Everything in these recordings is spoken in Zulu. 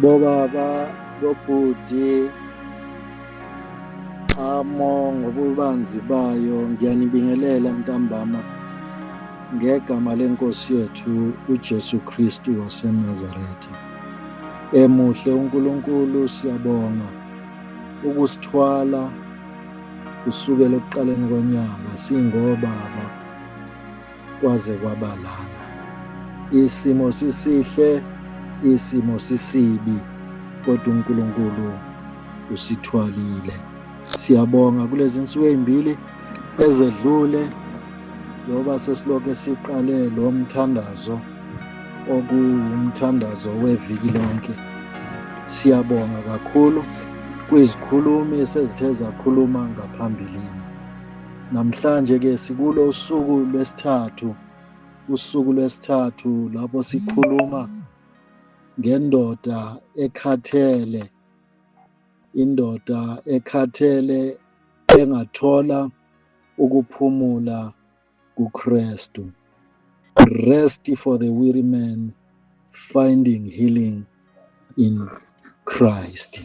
Bobaba, bobhuti, amo ngobubanzi bayo, ngiyanibingelela ntambama ngegama lenkosi yethu uJesu Kristu waseNazaretha. Emuhle uNkulunkulu, siyabonga ukusithwala kusukela ekuqaleni konyaka singobaba kwaze kwaba lana. Isimo sisihle, isimo sisibi, kodwa uNkulunkulu usithwalile. Siyabonga kulezi nsuku ezimbili ezedlule, njengoba sesilokhu siqale lo mthandazo okuwumthandazo weviki lonke. Siyabonga kakhulu kwizikhulumi esezithe zakhuluma ngaphambilini. Namhlanje ke sikulo usuku lwesithathu, usuku lwesithathu lapho sikhuluma ngendoda ekhathele, indoda ekhathele engathola ukuphumula kuKristu. Rest for the weary man, finding healing in Christ.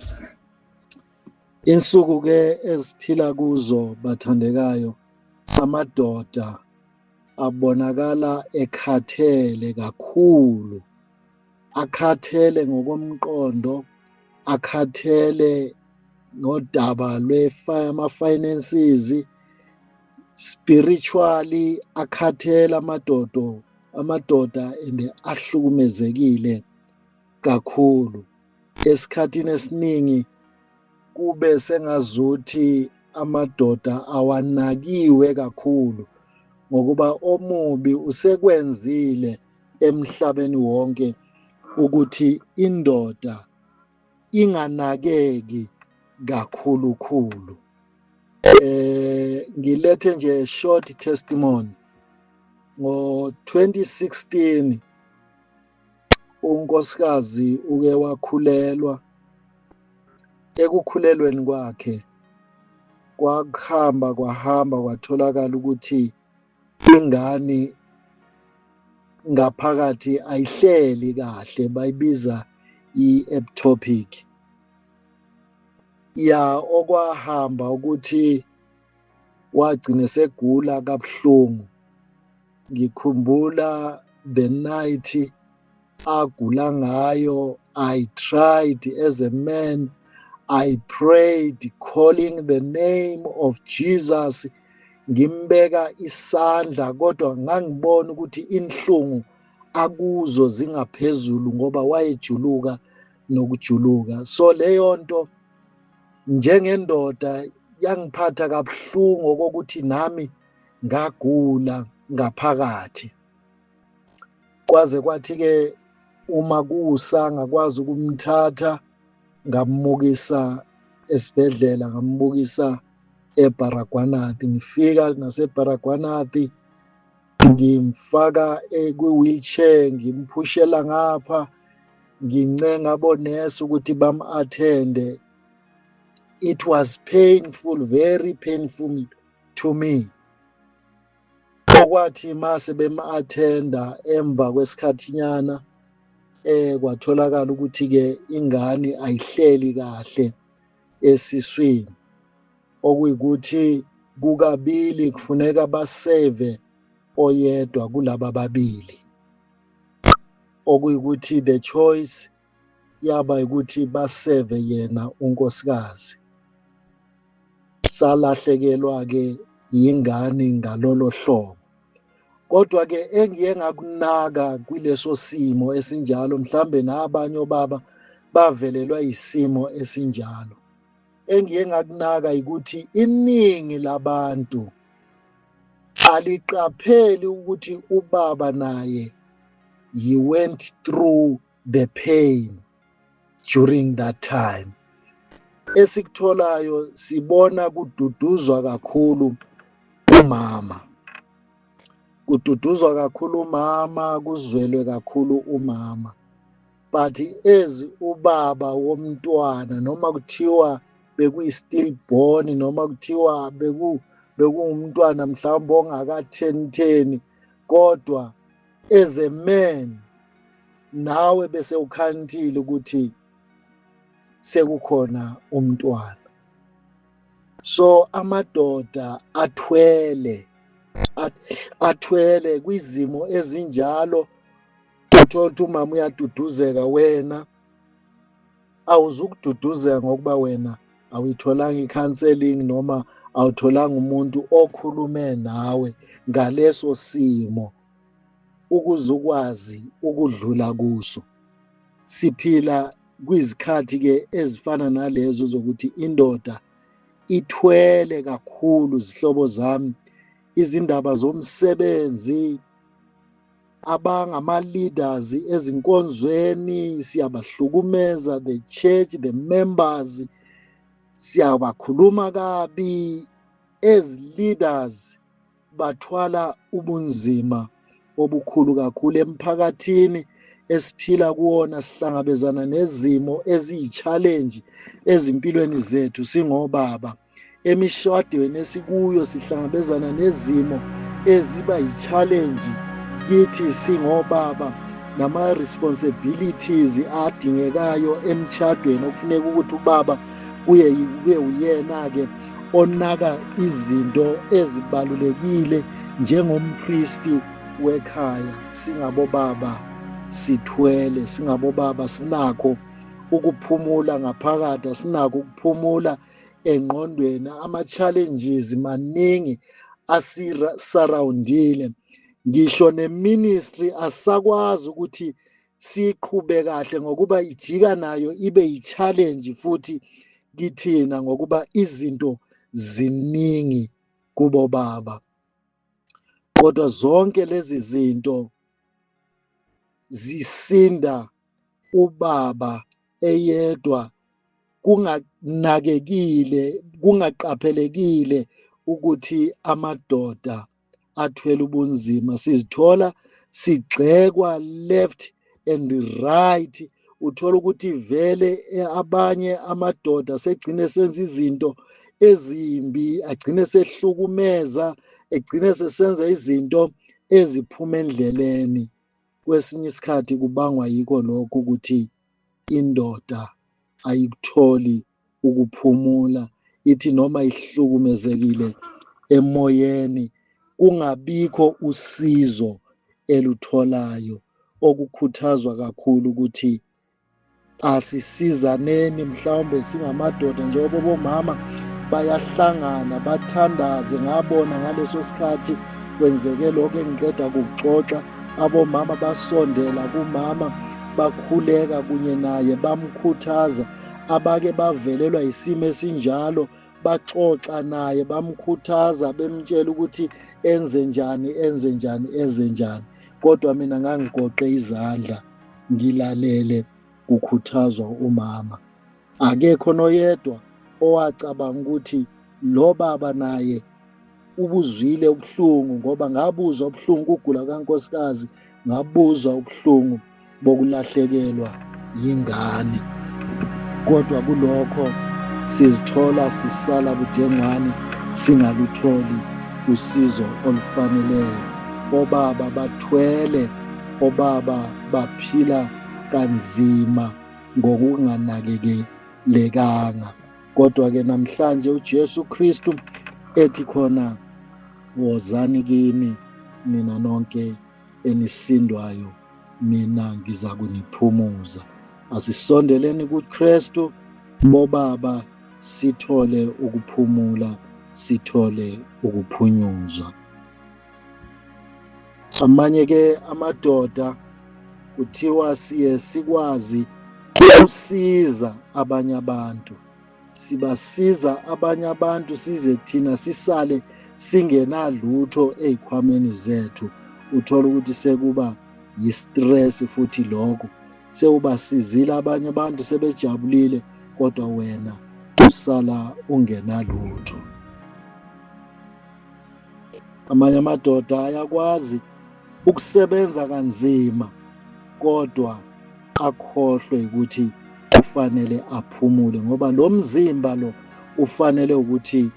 Insuku ke eziphila kuzo, bathandekayo, amadoda abonakala ekhathele kakhulu, akhathele ngokomqondo, akhathele ngodaba lwe-finances, spiritually akhathele amadoda and ahlukumezekile kakhulu. Esikhathini esiningi kube sengazuthi amadoda awanakiwe kakhulu, ngokuba omubi usekwenzile emhlabeni wonke ukuthi indoda inganakeki kakhulukhulu. Ngilethe nje short testimony. Ngo-2016 unkosikazi uke wakhulelwa. Ekukhulelweni kwakhe kwakuhamba kwahamba kwatholakala ukuthi ingane ngaphakathi ayihleli kahle, bayibiza i-ectopic. Ya, okwahamba ukuthi wagcina segula kabuhlungu. Ngikhumbula the night agula ngayo, I tried as a man, I prayed calling the name of Jesus, ngimbeka isandla, kodwa ngangibona ukuthi inhlungu akuzo zingaphezulu ngoba wayejuluka nokujuluka. So leyo nto njengendoda yangiphatha kabuhlungu okokuthi nami ngagula ngaphakathi. Kwaze kwathi ke uma kusa ngakwazi ukumthatha, ngamukisa esibhedlela, ngambukisa eBaragwanath. Ngifika naseBaragwanath ngimfaka kwi-wheelchair, ngimphushela ngapha, ngincenga abonesi ukuthi bam-attende. It was painful, very painful to me. Okwathi mase bem-attenda emva kwesikhathinyana, kwatholakala ukuthi ke ingane ayihleli kahle esiswini, okuyikuthi kukabili kufuneka basave oyedwa kulaba babili, okuyikuthi the choice yaba ukuthi basave yena unkosikazi. Salahlekelwa ke yingane ngalolo hlobo. Kodwa ke engiye ngakunaka kuleso simo esinjalo, mhlambe nabanye obaba bavelelwa isimo esinjalo, engiye ngakunaka ukuthi iningi labantu aliqapheli ukuthi ubaba naye he went through the pain during that time. Esikutholayo sibona kududuzwa kakhulu umama, kududuzwa kakhulu umama, kuzwelwe kakhulu umama, but as ubaba womntwana, noma kuthiwa bekuyi-stillborn, noma kuthiwa bekungumntwana mhlawumbe ongaka-10 kodwa as a man nawe bese ukhantile ukuthi sekukhona umntwana. So amadoda athwele kwizimo ezinjalo, uthola ukuthi umama uyaduduzeka, wena awuzukududuzeka ngokuba wena awuyitholanga i-counseling noma awutholanga umuntu okhulume nawe ngaleso simo ukuze ukwazi ukudlula kuso. Siphila kwizikhathi ke ezifana nalezo zokuthi indoda ithwele kakhulu, zihlobo zami, izindaba zomsebenzi, abangama-leaders ezinkonzweni siyabahlukumeza, the church, the members siyabakhuluma kabi. As leaders bathwala ubunzima obukhulu kakhulu emphakathini esiphila kuwona. Sihlangabezana nezimo eziyi-challenge ezimpilweni zethu singobaba. Emishadweni esikuyo sihlangabezana nezimo eziba yi-challenge kithi singobaba, nama-responsibilities adingekayo emshadweni okufuneka ukuthi ubaba kuye kube uyena-ke onaka izinto ezibalulekile njengompristi wekhaya. Singabobaba sithwele, singabobaba sinakho ukuphumula ngaphakathi, sinakho ukuphumula engqondweni. Ama-challenges maningi asirsurroundile, ngisho ne-ministry asakwazi ukuthi siqhube kahle ngokuba ijika nayo ibe yi-challenge futhi kithina, ngokuba izinto ziningi kubo baba. Kodwa zonke lezi zinto zisinda ubaba eyedwa, kunganakekile, kungaqaphelekile ukuthi amadoda athwele ubunzima. Sizithola sigxekwa left and right. Uthola ukuthi vele abanye amadoda segcine senza izinto ezimbi, agcine sehlukumeza, egcine sesenza izinto eziphuma endleleni. Kwesinye isikhathi kubangwa yiko lokho ukuthi indoda ayikutholi ukuphumula, ithi noma ihlukumezekile emoyeni kungabikho usizo elutholayo. Okukhuthazwa kakhulu ukuthi asisizaneni, mhlawumbe singamadoda, njengoba bomama bayahlangana bathandaze. Ngabona ngaleso sikhathi kwenzeke lokho engiqeda kukuxoxa, abomama basondela kumama bakhuleka kunye naye, bamkhuthaza. Abake bavelelwa isimo esinjalo baxoxa naye, bamkhuthaza, bemtshela ukuthi enze njani, enze njani, enze njani. Kodwa mina ngangigoqe izandla ngilalele kukhuthazwa umama. Akekho noyedwa owacabanga ukuthi lo baba naye ubuzwile ubuhlungu, ngoba ngabuzwa ubuhlungu kugula kankosikazi, ngabuzwa ubuhlungu bokulahlekelwa yingane. Kodwa kulokho sizithola sisala budengwane, singalutholi usizo olufaneleyo. Obaba bathwele, obaba baphila kanzima ngokunganakekelekanga. Kodwa ke namhlanje uJesu Kristu ethi khona, wozani kimi nina nonke enisindwayo, mina ngiza kuniphumuza. Asisondeleni kuKristu bobaba, sithole ukuphumula, sithole ukuphunyuzwa. Amanye ke amadoda kuthiwa siye sikwazi ukusiza abanye abantu, sibasiza abanye abantu size thina sisale singenalutho ey'khwameni zethu. Uthola ukuthi sekuba yi-stress futhi lokho, sewubasizile abanye abantu sebejabulile, kodwa wena usala ungenalutho. Amanye amadoda ayakwazi ukusebenza kanzima, kodwa akhohlwe ukuthi kufanele aphumule, ngoba lo mzimba lo ufanele ukuthi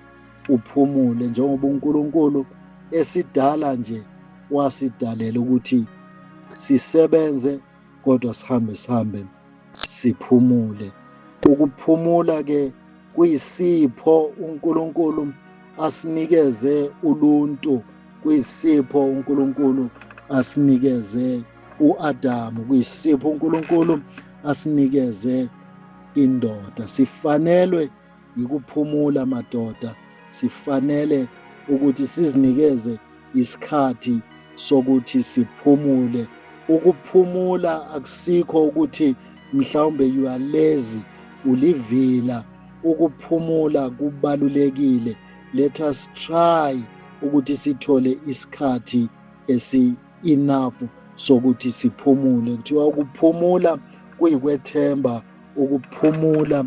uphumule, njengoba uNkulunkulu esidala nje wasidalela ukuthi sisebenze, kodwa sihambe sihambe siphumule. Ukuphumula ke kuyisipho uNkulunkulu asinikeze uluntu, kuyisipho uNkulunkulu asinikeze uAdamu, kuyisipho uNkulunkulu asinikeze indoda. Sifanelwe yikuphumula madoda, sifanele ukuthi sizinikeze isikhathi sokuthi siphumule. Ukuphumula akusikho ukuthi mhlawumbe you are lazy, ulivila. Ukuphumula kubalulekile. Let us try ukuthi sithole isikhathi esi enough sokuthi siphumule. Kuthiwa ukuphumula kuyikwethemba, ukuphumula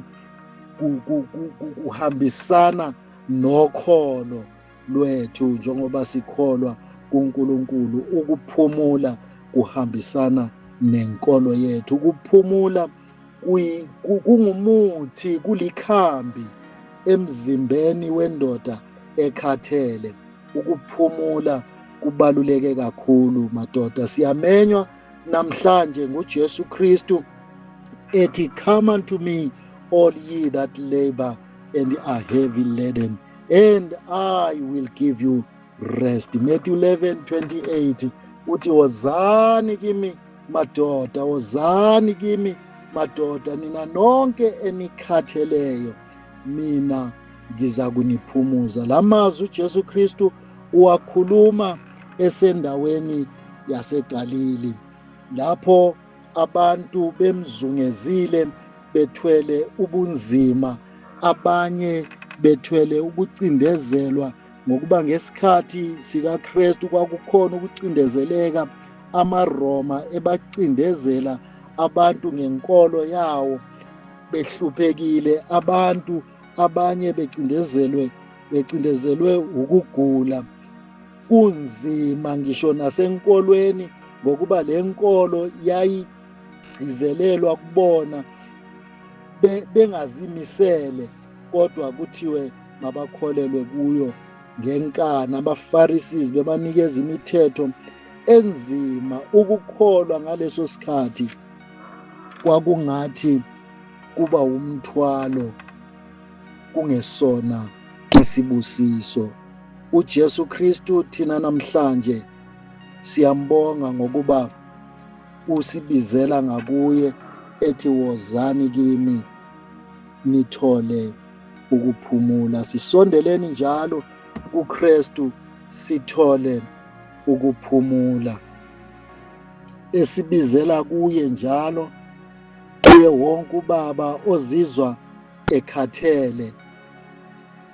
kuhambisana nokholo lwethu njengoba sikholwa kuNkulunkulu. Ukuphumula kuhambisana nenkolo yethu. Ukuphumula kungumuthi, kulikhambi emzimbeni wendoda ekhathele. Ukuphumula kubaluleke kakhulu madoda. Siyamenywa namhlanje nguJesu Kristu ethi, come unto me all ye that labor and are heavy laden, and I will give you rest. Matthew 11:28 uthi, wozani kimi madoda, wozani kimi madoda, nina nonke enikhatheleyo, mina ngiza kuniphumuza. Lamazwi uJesu Kristu uwakhuluma esendaweni yaseGalili, lapho abantu bemzungezile bethwele ubunzima, abanye bethwele ukucindezelwa, ngokuba ngesikhathi sikaKristu kwakukhona ukucindezeleka, amaRoma ebacindezela abantu ngenkolo yawo, behluphekile abantu, abanye becindezelwe ukugula. Kunzima ngisho nasenkolweni, ngokuba le nkolo yayigcizelelwa kubona bengazimisele, kodwa kuthiwe mabakholelwe kuyo ngenkani. AbaFarisi bebanikeza imithetho enzima. Ukukholwa ngaleso sikhathi kwakungathi kuba umthwalo, kungesona isibusiso. uJesu Kristu thina namhlanje siyambonga ngokuba usibizela ngakuye ethi, wozani kimi nithole ukuphumula. Sisondeleni njalo kuKristu sithole ukuphumula. Esibizela kuye njalo, kuye wonke ubaba ozizwa ekhathele,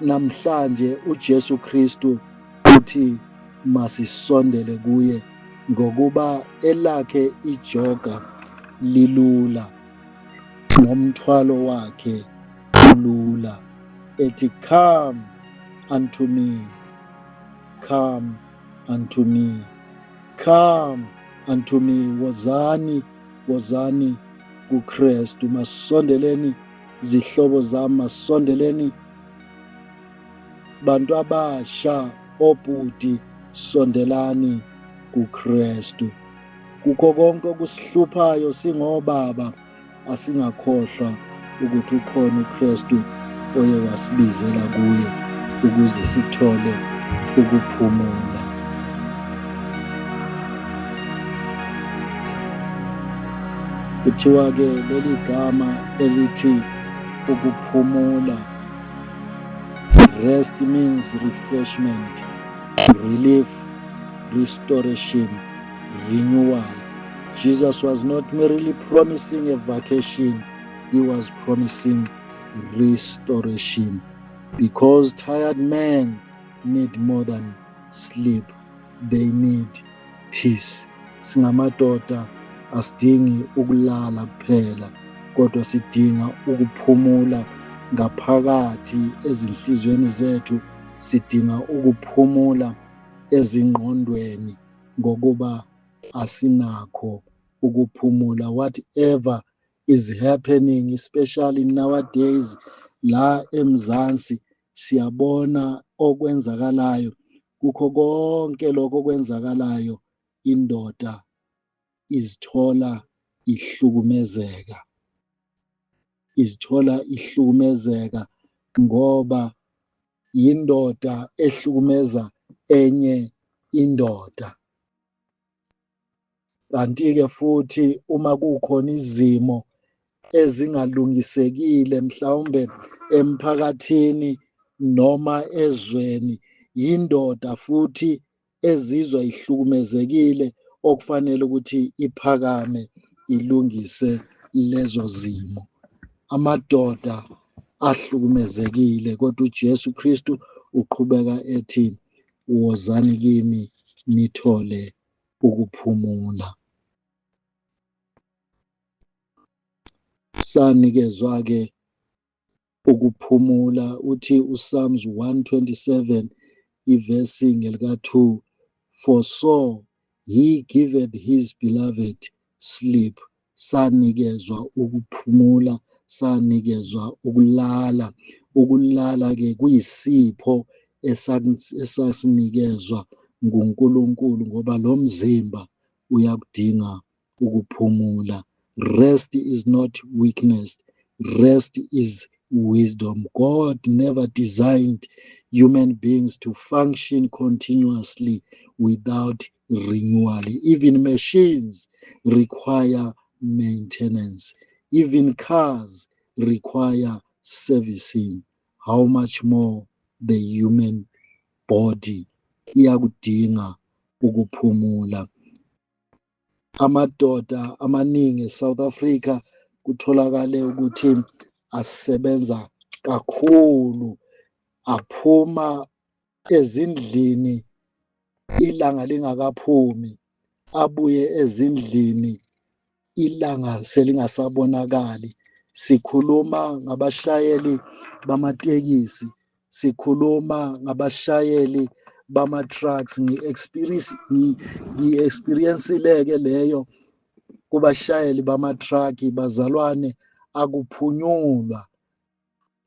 namhlanje uJesu Kristu uthi masisondele kuye, ngokuba elakhe ijoka lilula nomthwalo wakhe ulula. Ethi, come unto me, come unto me, come unto me. Wozani, wozani kuKristu. Masondeleni zihlobo zami, masondeleni bantu abasha, obhuti, sondelani kuKristu. Kukho konke okusihluphayo singobaba, asingakhohlwa ukuthi ukhona uKristu oye wasibizela kuye ukuze sithole ukuphumula. Kuthiwa ke leli gama elithi ukuphumula, rest means refreshment, relief, restoration, renewal. Jesus was not merely promising a vacation, he was promising restoration. Because tired men need more than sleep, they need peace. Singamadoda asidingi ukulala kuphela, kodwa sidinga ukuphumula ngaphakathi ezinhliziyweni zethu, sidinga ukuphumula ezingqondweni, ngokuba asinakho ukuphumula. Whatever is happening, especially nowadays la eMzansi, siyabona okwenzakalayo. Kukho konke lokho okwenzakalayo, indoda izithola ihlukumezeka. izithola ihlukumezeka ngoba yindoda ehlukumeza enye indoda. Kanti-ke futhi uma kukhona izimo ezingalungisekile mhlawumbe emphakathini noma ezweni, yindoda futhi ezizwa ihlukumezekile okufanele ukuthi iphakame ilungise lezo zimo. Amadoda ahlukumezekile, kodwa uJesu Kristu uqhubeka ethi wozani kimi nithole ukuphumula. Sanikezwa-ke ukuphumula, uthi uPsalms 127 ivesi ngelika-2, for so he giveth his beloved sleep. Sanikezwa ukuphumula, sanikezwa ukulala. Ukulala-ke kuyisipho esasinikezwa nguNkulunkulu ngoba lo mzimba uyakudinga ukuphumula. Rest is not weakness, rest is wisdom. God never designed human beings to function continuously without renewal. Even machines require maintenance. Even cars require servicing. How much more the human body iyakudinga ukuphumula. Amadoda amaningi eSouth Africa kutholakale ukuthi asebenza kakhulu, aphuma ezindlini ilanga lingakaphumi, abuye ezindlini ilanga selingasabonakali. Sikhuluma ngabashayeli bamatekisi, sikhuluma ngabashayeli bama-trucks. Ngi-experience-ile-ke leyo kubashayeli bama-truck. Bazalwane, akuphunyulwa,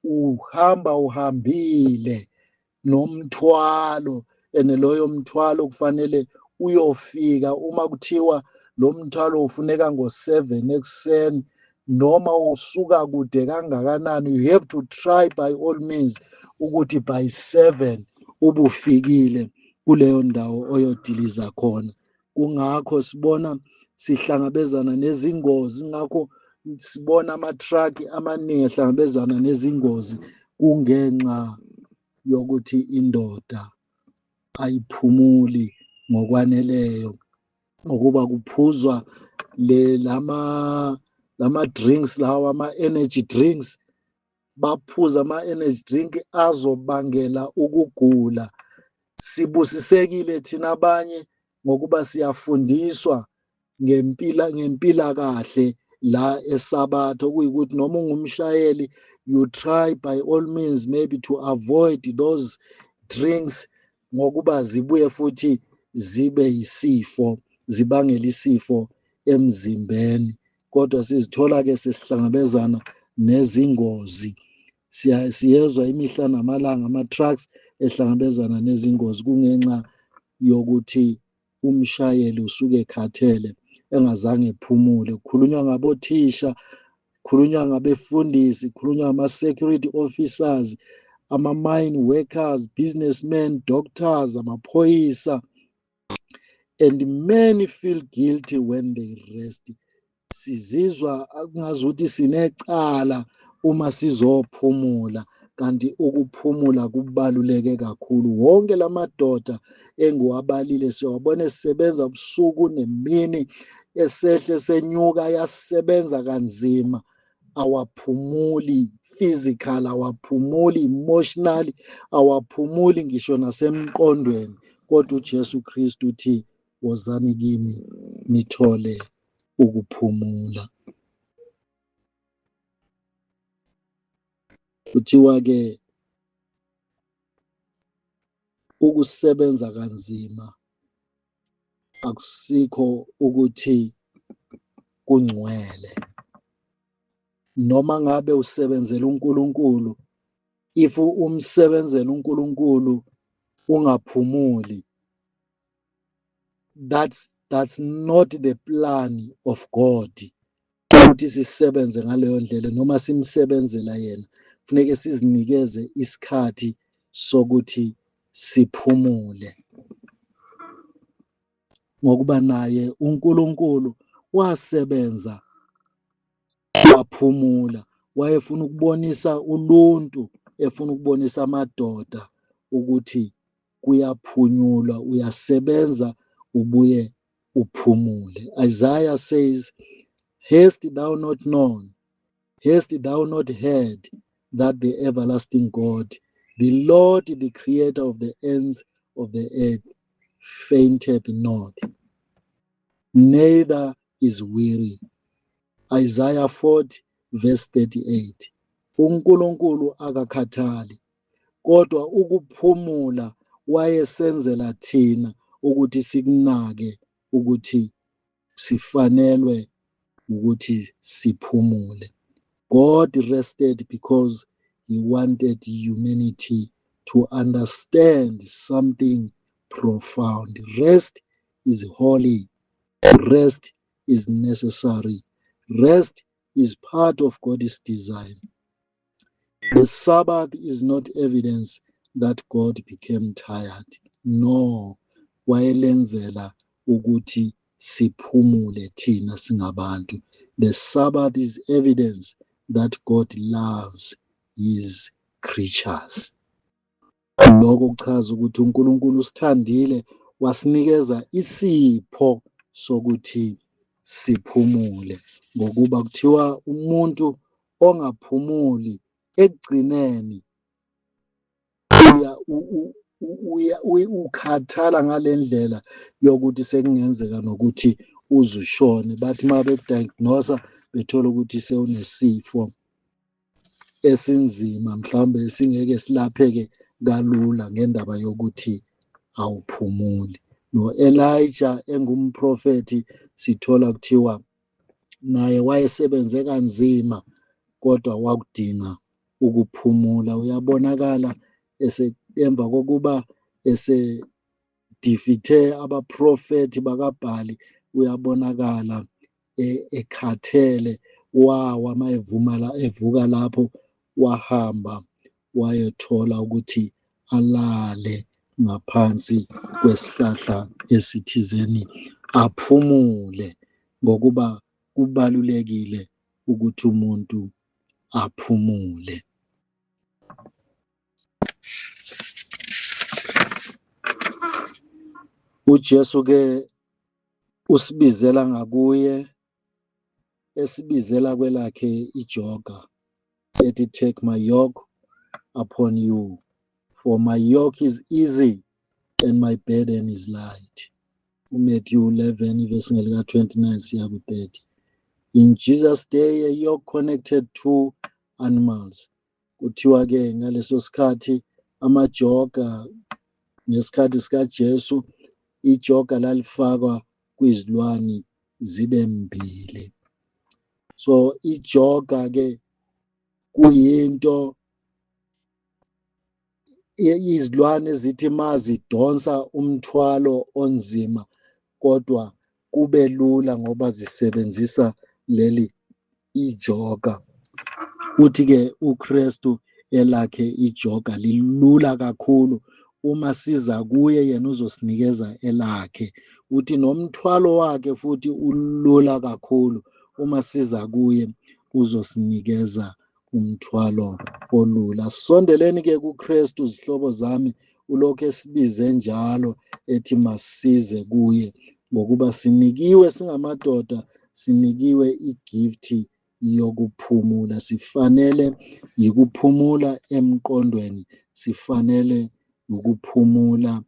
uhamba uhambile nomthwalo, and loyo mthwalo kufanele uyofika. Uma kuthiwa lo mthwalo ufuneka ngo-7 ekuseni noma usuka kude kangakanani, you have to try by all means ukuthi by 7 ubufikile kuleyo ndawo oyodiliza khona. Kungakho sibona sihlangabezana nezingozi, ngakho sibona ama-truck amaningi ehlangabezana nezingozi, kungenxa yokuthi indoda ayiphumuli ngokwaneleyo, ngokuba kuphuzwa le lama drinks lawa, ama energy drinks. Baphuza ama energy drink azobangela ukugula. Sibusisekile thina abanye ngokuba siyafundiswa ngempilakahle la eSabatha, okuyikuthi noma ungumshayeli, you try by all means maybe to avoid those drinks, ngokuba zibuye futhi zibe yisifo, zibangela isifo emzimbeni. Kodwa sizithola ke sesihlangabezana nezingozi, siyezwa imihla namalanga ama-trucks ehlangabezana nezingozi, kungenxa yokuthi umshayeli usuke ekhathele engazange ephumule. Kukhulunywa ngabothisha, kukhulunywa ngabefundisi, kukhulunywa ngama-security officers, ama-mine workers, businessmen, doctors, amaphoyisa. And many feel guilty when they rest. Sizizwa kungazuthi sinecala uma sizophumula, kanti ukuphumula kubaluleke kakhulu. Wonke lamadoda engiwabalile siyawabona esebenza ubusuku nemini, esehle senyuka, ayasebenza kanzima, awaphumuli physical, awaphumuli emotionally, awaphumuli ngisho nasemqondweni. Kodwa uJesu Kristu uthi wozani kimi nithole ukuphumula. Kuthiwa ke ukusebenza kanzima akusikho ukuthi kungcwele. Noma ngabe usebenzela uNkulunkulu, if umsebenzela uNkulunkulu ungaphumuli, that's not the plan of God. Ukuthi sisebenze ngaleyo ndlela noma simsebenzela yena, kufuneke sizinikeze isikhathi sokuthi siphumule, ngokuba naye uNkulunkulu wasebenza waphumula. Wayefuna ukubonisa uluntu, efuna ukubonisa amadoda ukuthi kuyaphunyulwa, uyasebenza ubuye uphumule. Isaiah says, "Hast thou not known, hast thou not heard that the everlasting God, the Lord, the creator of the ends of the earth, fainteth not, neither is weary?" Isaiah 40 verse 38. UNkulunkulu akakhathali, kodwa ukuphumula wayesenzela thina ukuthi sikunake ukuthi sifanelwe ukuthi siphumule. God rested because he wanted humanity to understand something profound. Rest is holy. Rest is necessary. Rest is part of God's design. The Sabbath is not evidence that God became tired. No, wayelenzela ukuthi siphumule thina singabantu. The Sabbath is evidence that God loves his creatures. Lokho kuchaza ukuthi uNkulunkulu usithandile, wasinikeza isipho sokuthi siphumule, ngokuba kuthiwa umuntu ongaphumuli ekugcineni uya ukhathala ngalendlela yokuthi sekungenzeka nokuthi uzushone. Bathi uma bekudiagnose bethola ukuthi sewunesifo esinzima, mhlawumbe singeke silapheke kalula ngendaba yokuthi awuphumuli. No-Elijah engumprofethi, sithola kuthiwa naye wayesebenze kanzima, kodwa wakudinga ukuphumula. Uyabonakala emva kokuba esedefeate abaprofethi bakaBhali, uyabonakala ekhathele, wawa. Mayevuma la, evuka lapho, wahamba wayethola ukuthi alale ngaphansi kwesihlahla esithizeni, aphumule, ngokuba kubalulekile ukuthi umuntu aphumule. UJesu ke usibizela ngakuye, esibizela kwelakhe ijoka, ethi, "Take my yoke upon you, for my yoke is easy and my burden is light." uMatthew 11 verse ngelika 29 siya ku-30. In Jesus' day, a yoke connected two animals. Kuthiwa ke ngaleso sikhathi amajoka, ngesikhathi sikaJesu, ijoka lalifakwa kwizilwane zibe mbili. So ijoka ke kuyinto izilwane ezithi mazidonsa umthwalo onzima, kodwa kube lula ngoba zisebenzisa leli ijoka. Uthi ke uKristu elakhe ijoka lilula kakhulu. Uma siza kuye, yena uzosinikeza elakhe. Uthi nomthwalo wakhe futhi ulula kakhulu. Uma siza kuye, uzosinikeza umthwalo olula. Sondeleni ke kuKristu, zihlobo zami. Ulokhu esibize njalo, ethi masize kuye, ngokuba sinikiwe singamadoda, sinikiwe igift yokuphumula. Sifanele yikuphumula emqondweni, sifanele ukuphumula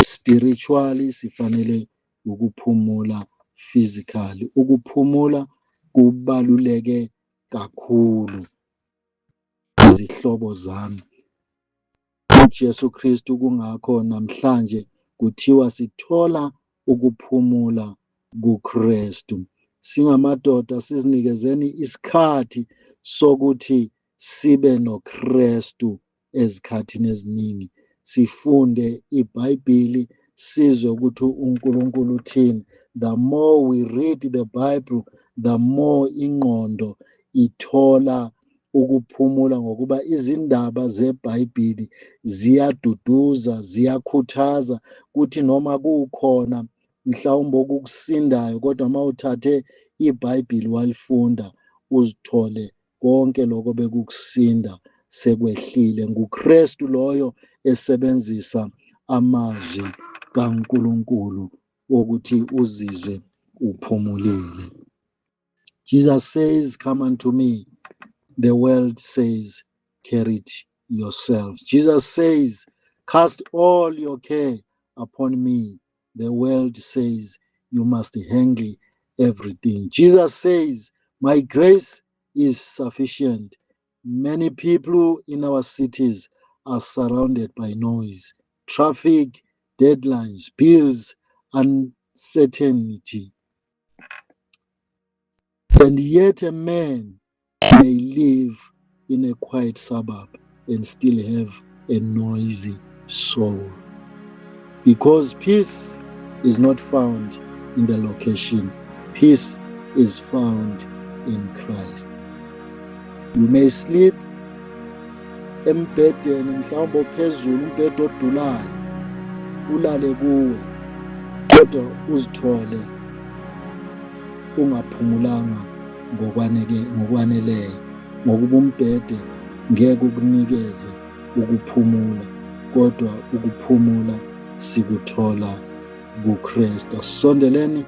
spiritually, sifanele ukuphumula physically. Ukuphumula kubaluleke kakhulu, zihlobo zami. UJesu Kristu, kungakho namhlanje kuthiwa sithola ukuphumula kuKristu. Singamadoda, sizinikezeni isikhathi sokuthi sibe noKristu ezikhathini eziningi, sifunde iBhayibheli, sizwe ukuthi uNkulunkulu uthini. The more we read the Bible, the more ingqondo ithola ukuphumula, ngokuba izindaba zeBhayibheli ziyaduduza, ziyakhuthaza, kuthi noma kukhona mhlawumbe okukusindayo, kodwa uma uthathe iBhayibheli walifunda, uzithole konke lokho bekukusinda sekwehlile. NguKristu loyo esebenzisa amazwi kaNkulunkulu wokuthi uzizwe uphumulile. Jesus says, "Come unto me." The world says, "Carry it yourselves." Jesus says, "Cast all your care upon me." The world says, "You must handle everything." Jesus says, "My grace is sufficient." Many people in our cities are surrounded by noise, traffic, deadlines, bills, uncertainty. And yet a man may live in a quiet suburb and still have a noisy soul. Because peace is not found in the location, peace is found in Christ. You may sleep embhedeni mhlawumbe ophezulu, umbhede odulayo, ulale kuwe, kodwa uzithole ungaphumulanga ngokwaneke ngokwaneleyo, ngokuba umbhede ngeke ukunikeze ukuphumula, kodwa ukuphumula sikuthola kuKristu. Asisondeleni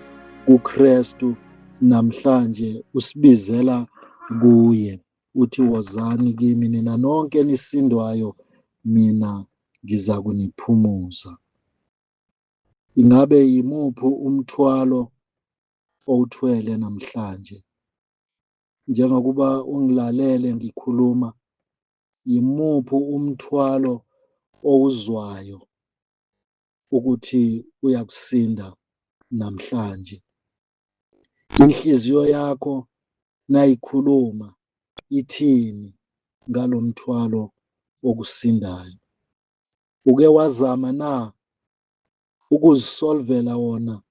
kuKristu namhlanje, usibizela kuye, uthi, "Wozani kimi nina nonke enisindwayo, mina ngiza kuniphumuza." Ingabe yimuphi umthwalo owuthwele namhlanje? Njengokuba ungilalele ngikhuluma, yimuphi umthwalo owuzwayo ukuthi uyakusinda namhlanje? Inhliziyo yakho nayikhuluma ithini ngalomthwalo okusindayo? Uke wazama na ukuzisolvela wona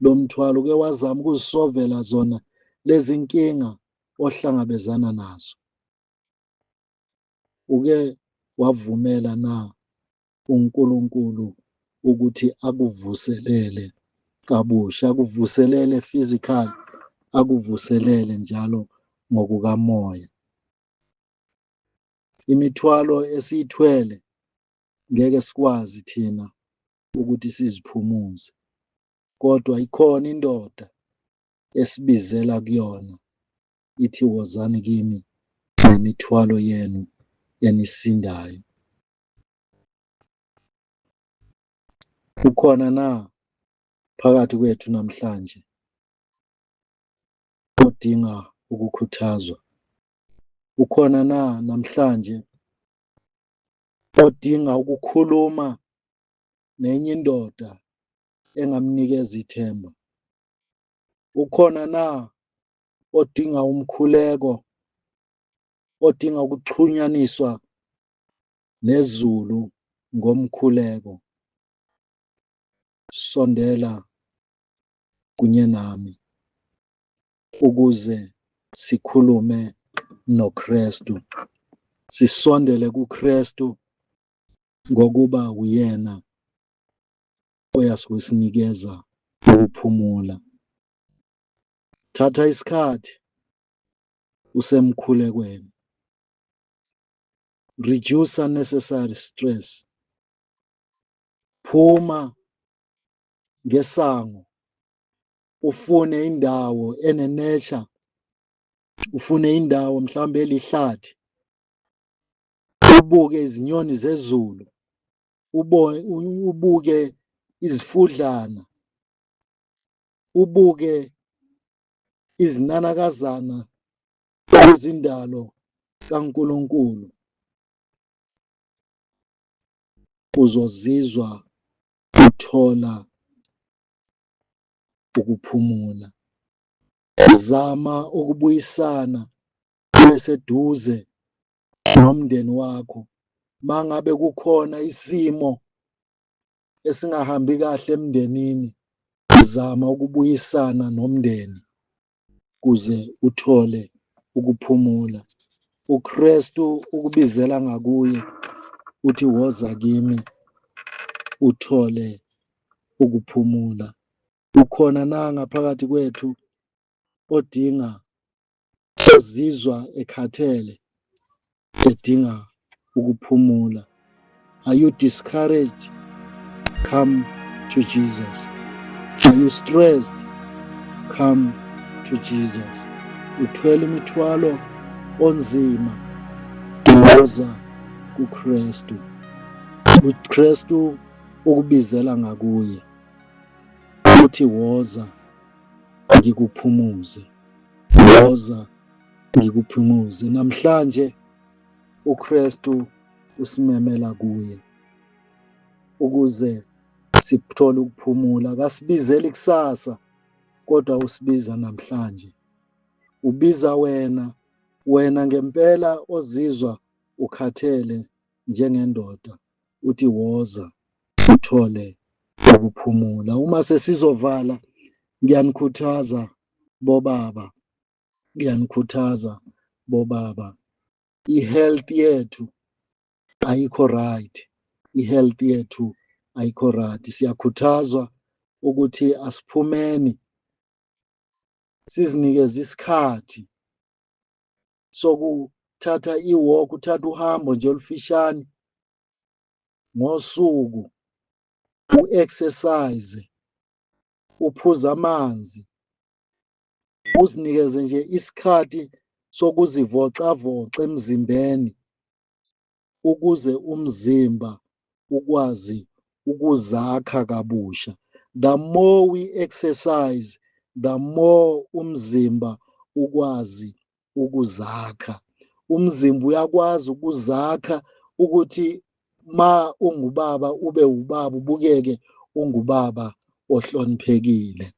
lo mthwalo? Uke wazama ukuzisolvela zona lezi nkinga ohlangabezana nazo? Uke wavumela na uNkulunkulu ukuthi akuvuselele kabusha, akuvuselele physical, akuvuselele njalo ngokukamoya? Imithwalo esiyithwele ngeke sikwazi thina ukuthi siziphumuze, kodwa ikhona indoda esibizela kuyona, ithi, "Wozani kimi nemithwalo yenu enisindayo." Ukhona na phakathi kwethu namhlanje odinga ukukhuthazwa? Ukhona na namhlanje odinga ukukhuluma nenye indoda engamnikeza ithemba? Ukhona na odinga umkhuleko, odinga ukuxhunyaniswa nezulu ngomkhuleko? Sondela kunye nami ukuze sikhulume noKristu, sisondele kuKristu, ngokuba uyena oyasukusinikeza ukuphumula. Thatha isikhathi usemkhulekweni, reduce unnecessary stress, phuma ngesango, ufune indawo ene-nature, ufune indawo mhlawumbe elihlathi, ubuke izinyoni zezulu, ubuke izifudlana, ubuke izinanakazana ezindalo kaNkulunkulu. Uzozizwa uthola ukuphumula. Zama ukubuyisana, ube seduze nomndeni wakho. Mangabe kukhona isimo esingahambi kahle emndenini, Zama ukubuyisana nomndeni kuze uthole ukuphumula. uKristu ukubizela ngakuye, uthi woza kimi uthole ukuphumula. Ukhona na ngaphakathi kwethu odinga, ozizwa ekhathele, edinga ukuphumula? Are you discouraged? Come to Jesus. Are you stressed? Come to Jesus. Uthwele imithwalo onzima, woza kuKristu. uKristu ukubizela ngakuye, uthi woza ngikuphumuze, woza ngikuphumuze. Namhlanje uKristu usimemela kuye ukuze sithole ukuphumula. Akasibizeli kusasa, kodwa usibiza namhlanje. Ubiza wena, wena ngempela ozizwa ukhathele njengendoda, uthi woza uthole ukuphumula. Uma sesizovala, ngiyanikhuthaza bobaba, ngiyanikhuthaza bobaba, i-health yethu ayikho right, i-health yethu ayikho right. Siyakhuthazwa ukuthi asiphumeni sizinikeze isikhathi sokuthatha i-walk, uthatha uhambo nje olufishane ngosuku, u-exercise, uphuze amanzi, uzinikeze nje isikhathi sokuzivocavoca emzimbeni ukuze umzimba ukwazi ukuzakha kabusha. The more we exercise, the more umzimba ukwazi ukuzakha. Umzimba uyakwazi ukuzakha ukuthi ma ungubaba ube ubaba, ubukeke ungubaba ohloniphekile,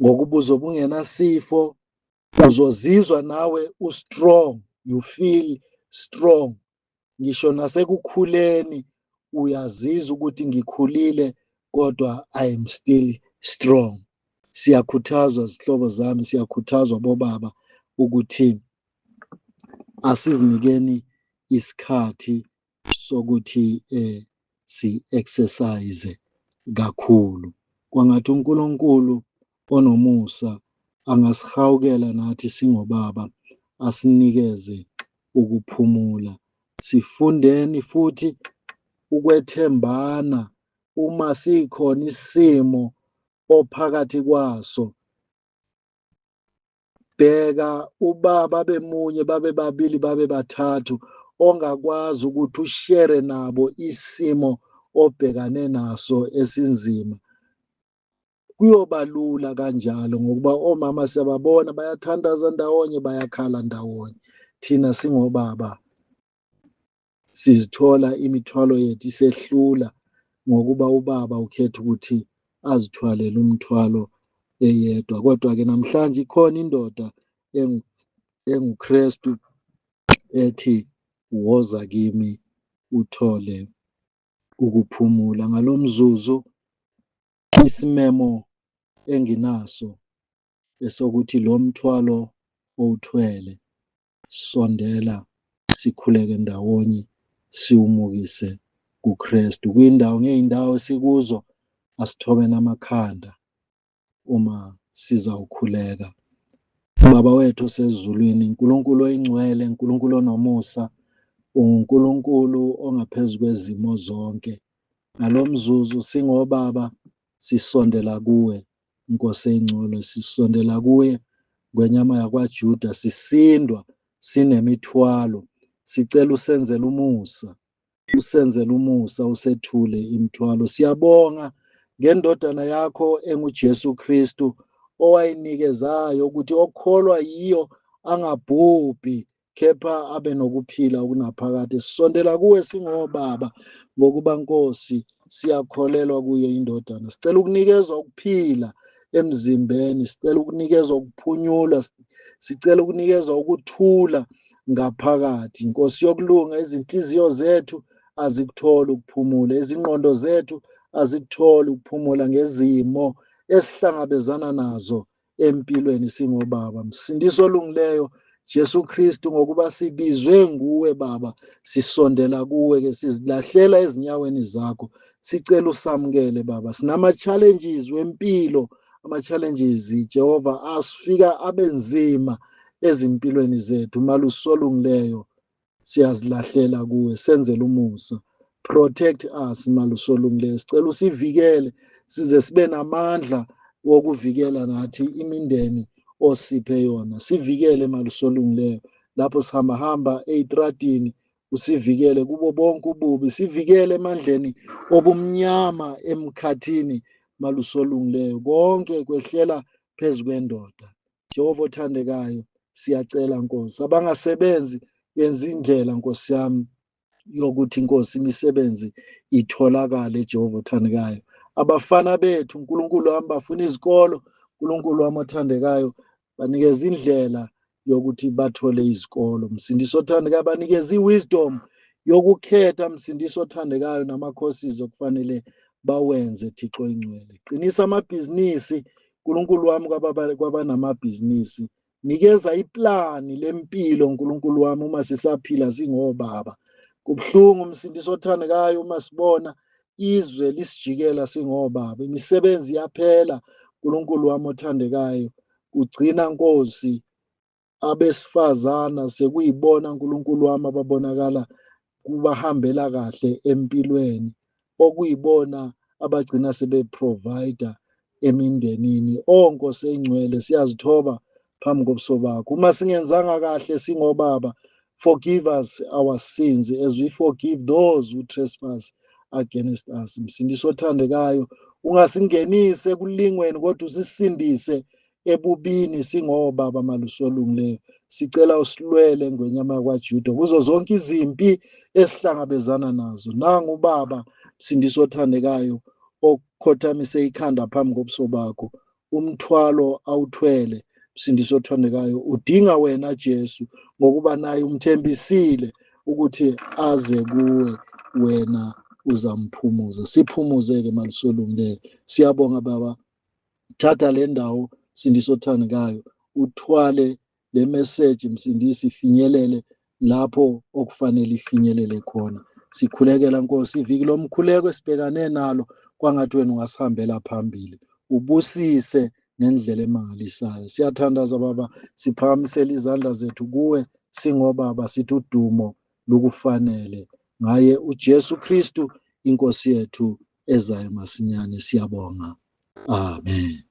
ngokuba uzobe ungenasifo, uzozizwa nawe u-strong, you feel strong. Ngisho nasekukhuleni uyazizwa ukuthi ngikhulile kodwa I am still strong. Siyakhuthazwa zihlobo zami, siyakhuthazwa bobaba ukuthi asizinikeni isikhathi sokuthi si-exercise kakhulu. Kwangathi uNkulunkulu onomusa angasihawukela nathi singobaba, asinikeze ukuphumula. Sifundeni futhi ukwethembana uma sikhona isimo ophakathi kwaso. Bheka ubaba bemunye, babe babili, babe bathathu ongakwazi ukuthi ushare nabo isimo obhekane naso esinzima. Kuyoba lula kanjalo ngokuba omama siyababona bayathandaza ndawonye, bayakhala ndawonye. Thina singobaba sizithola imithwalo yethu isehlula ngokuba ubaba ukhetha ukuthi azithwalele umthwalo eyedwa. Kodwa-ke namhlanje ikhona indoda enguKristu ethi woza kimi uthole ukuphumula. Ngalomzuzu isimemo enginaso esokuthi lo mthwalo owuthwele, sondela sikhuleke ndawonye, siwumukise kuKristu. Kwindawo ngeyindawo esikuzo asithobe namakhanda uma sizawukhuleka. Baba wethu osezulwini, uNkulunkulu oyingcwele, uNkulunkulu onomusa, uNkulunkulu ongaphezu kwezimo zonke. Ngalomzuzu singobaba sisondela kuwe, Nkosi engcwele, sisondela kuwe ngwenyama yakwaJuda, sisindwa sinemithwalo, sicela usenzele umusa, usenzele umusa, usethule imithwalo. Siyabonga ngendodana yakho enguJesu Kristu owayinikezayo ukuthi okholwa yiyo angabhubhi kepha abe nokuphila okunaphakade. Sisondela kuwe singobaba ngokuba Nkosi siyakholelwa kuyo indodana. Sicela ukunikezwa ukuphila emzimbeni, sicela ukunikezwa ukuphunyula, sicela ukunikezwa ukuthula ngaphakathi. Nkosi yokulunga, izinhliziyo zethu azikutholi ukuphumula, izingqondo zethu Azikutholi ukuphumula ngezimo esihlangabezana nazo empilweni singobaba. Msindisi olungileyo Jesu Kristu, ngokuba sibizwe nguwe Baba, sisondela kuwe ke, sizilahlela ezinyaweni zakho, sicela usamukele Baba. Sinama challenges wempilo, ama challenges Jehova asifika abenzima ezimpilweni zethu. Malusi olungileyo, siyazilahlela kuwe, senzele umusa. Protect us, Malusi olungileyo, sicela usivikele size sibe namandla wokuvikela nathi imindeni osiphe yona. Sivikele, Malusi olungileyo, lapho sihamba hamba ey'tradini, usivikele kubo bonke ububi, sivikele emandleni obumnyama emkhathini. Malusi olungileyo, konke kwehlela phezu kwendoda. Jehova othandekayo, siyacela Nkosi, abangasebenzi yenza indlela Nkosi yami yokuthi Nkosi imisebenzi itholakale. Jehova othandekayo, abafana bethu uNkulunkulu wami bafuna izikolo. uNkulunkulu wami othandekayo, banikeza indlela yokuthi bathole izikolo. Msindisi othandekayo, banikeza i-wisdom yokukhetha, Msindisi othandekayo, nama-courses okufanele bawenze. Thixo ingcwele, qinisa amabhizinisi uNkulunkulu wami kwabanamabhizinisi. Nikeza iplani lempilo uNkulunkulu wami uma sisaphila singobaba. Kubuhlungu, Msindisi othandekayo, uma sibona izwe lisijikela singobaba, imisebenzi iyaphela uNkulunkulu wami othandekayo. Kugcina Nkosi abesifazana sekuyibona uNkulunkulu wami ababonakala kubahambela kahle empilweni, okuyibona abagcina sebe-provide emindenini. Oh Nkosi engcwele, siyazithoba phambi kobuso bakho. Uma singenzanga kahle singobaba, forgive us our sins as we forgive those who trespass against us. Msindisi othandekayo, ungasingenisi ekulingweni, kodwa usisindise ebubini singobaba. Malusi olungileyo, sicela usilwele ngwenyama kwaJuda kuzo zonke izimpi esihlangabezana nazo. Nangu ubaba, Msindisi othandekayo, okhothamise ikhanda phambi kobuso bakho. Umthwalo awuthwele, Msindisi othandekayo, udinga wena Jesu, ngokuba naye umthembisile ukuthi aze kuwe, wena uzamphumuza. Siphumuze-ke, Malusi olungileyo. Siyabonga Baba. Thatha le ndawo, Msindisi othandekayo, uthwale le message, Msindisi, ifinyelele lapho okufanele ifinyelele khona. Sikhulekela Nkosi iviki lomkhuleko esibhekane nalo, kwangathi wena ungasihambela phambili, ubusise ngendlela emangalisayo. Siyathandaza Baba, siphakamisele izandla zethu kuwe singobaba, sithi udumo lukufanele ngaye uJesu Kristu inkosi yethu ezayo masinyane. Siyabonga, amen.